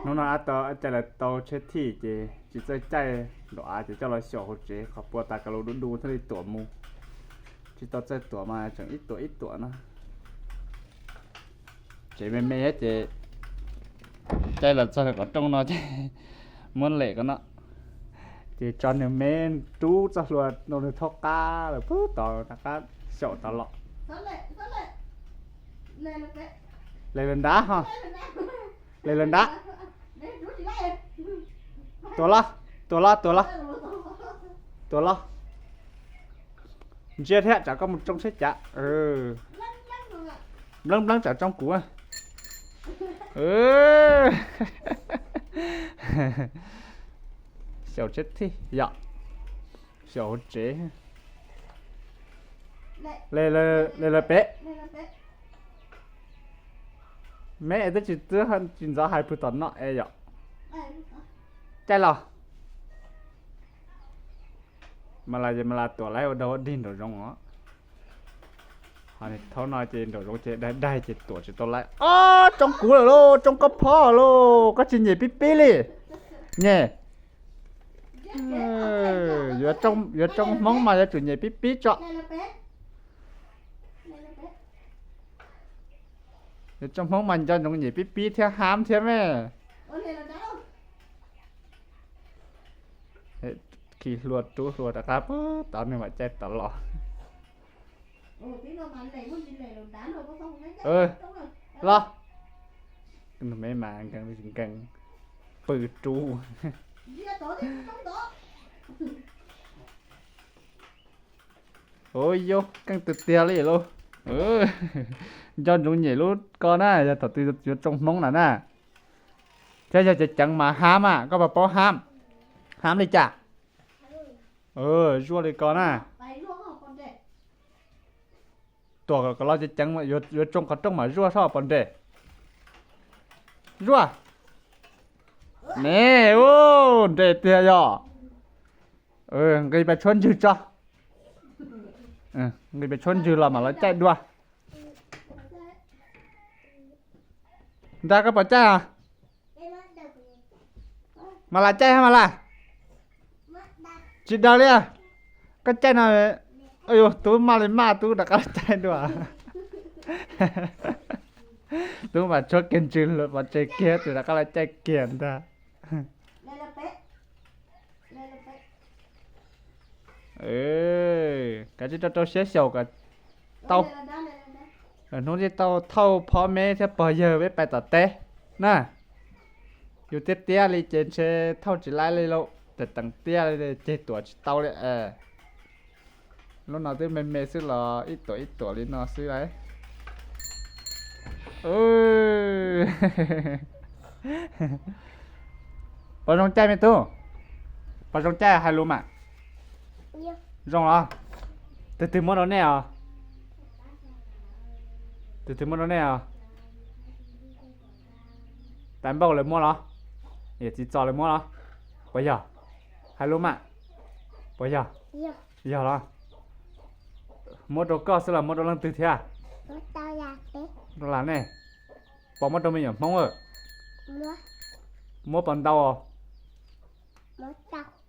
Hnub no ab tau caij lawv tau tsheb thij ces tsis txawj caij nraum av ces coj los xyaum hauv tsev qhov pua tas ka lus du du thiaj li tuam mus. Tsis tau txawj tuam mas tseem ib tuam ib tuam no. Tsev me me thiab ces caij los txog qhov rooj no ces muab lem ko no, ces tso nws me rub txoj hlua rau nws thaub qab lawm pub tod rov qab xyaum tod los. Lem lawm nrad ho, lem lawm nrad. Tuam los, tuam los, tuam los, tuam los. Ntsia thiab tsam koj mus tsoo seb cas. Npleeb npleeb tsam tsoo kuv. Xyaum tsheb thij yom, xyaum hauv tsev. Lem lawm pem. Me es twb tsis, twb tsis ntxov hais pw tom no es yom. Caij los. Mas las ces mas las tuam lawm ua dog ua dig nraum zoov os. Ho thaum no ces nraum zoov ces daig daig ces tuam tsis tau lawm. Ob, tsoo kuv lawm lauj, tsoo koj phob lauj, koj tsis nyem pib pib li. Nyem. Yuav tsoo Hmoob mas yuav tsum nyem pib pib tso. Yuav tsoo Hmoob mas nco ntsoov nyem pib pib thiab hab thiab me. Khi hlua rub hlua rov qab pab tod nws mam caij tod los. Los, me mas nkees nkees pw rub. Ua yog keej tiag tiag li lauj. Nco ntsoov nyem lub ko na, yog thaum twg yuav tsoo Hmoob na na. Thiab yog ceev ceev mas hab mas koj puas paub hab? Hab li cas? Zuaj li ko na. Tuam kom los ceev ceev, yuav tsoo qhov rooj mas zuaj soj pos nres. Zuaj. Ne, u, nres tiag yog. Nqis pes tshuab ntswg tso. Nqis pes tshuab ntswg los mam los caij dua. Nrag koj pom caij os? Mas las caij hab mas las. Tsis daws li. Koj caij no, tub maj li maj tub rov qab caij dua. Tub mas tshuab kiag ntswg los pov tseg kiag tus rov qab los caij kiag ntag. Kav tsij rau rau siab xyaum kom tau. Hnub twg tau thauj phob meb thiab pog yawg peb pais tom teb na. Yus tiab tiab li ces ntshe thauj tsis laib li lauj, teem teem tiab li ceg tuam tsis tau li. Lub no twb me me xwb los ib tuam ib tuam li no xwb lauj. Pom zoo caij me tub? Pom zoo caij hais lus mas. Zoo los? Tus twg muab rau nej os? Tus twg muab rau nej os? Tais npauj lawv muab los? Yawm txiv txos lawv muab los? Puas yog? Hais lus mas. Puas yog? Yog los? Muab rau koj xwb los muab rau leej twg thiab? Rau las nej. Puas muab rau me nyuam Hmoob? Muab puas ntau?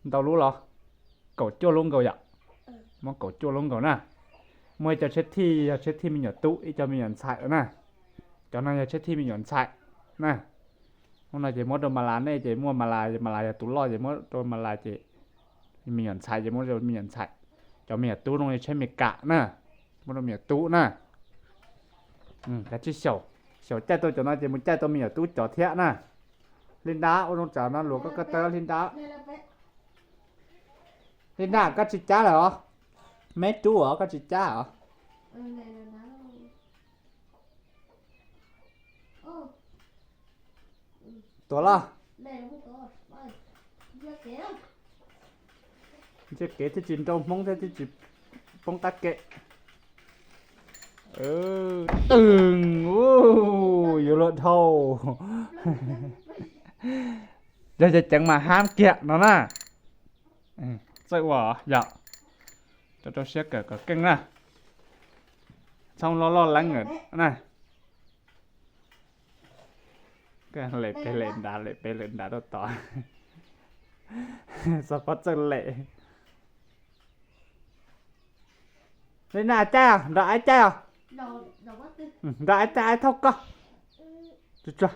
Ntau lub los? Kaum cuaj lub nkaus yom? Muab kaum cuaj lub nkaus na. Muaj ib co tsheb thij yog tsheb thij me nyuam tub, ib co me nyuam ntxhais na. Cov no yog tsheb thij me nyuam ntxhais na. Hnub no ces muab rau Mas Las nej ces muaj Mas Las, Mas Las yog tus loj ces muab rau Mas Las ces me nyuam ntxhais ces muab rau me nyuam ntxhais. Cov me nyuam tub no yog tsheb Mes Kas na. Muab rau me nyuam tub na. Kav tsij xyaum, xyaum caij tau cov no ces mus caij tau me nyuam tub cov thiab na. Hli Nra, ua zoo tsam no luag koj ko taw Hli Nra. Hli Nra koj tsis cab lawm os. Meb rub os koj tsis cab os. Tuam los. Ntsej kev thiaj tsis nrau Hmoob thiab thiaj tsis poob qab ke. Twg, yuav luag dhau. Yog ceev ceev mas hab kiag no na. Txawj ua yom. Rau rau siab kawm kom keej na. Txhob loj loj leeb na. Lem peb lem nrad, lem peb lem nrad rau tod. Txog pob txawj lem. Li no caij os, nrog aib caij os. Nrog aib caij, aib thauj koj. Tsuag tsuag.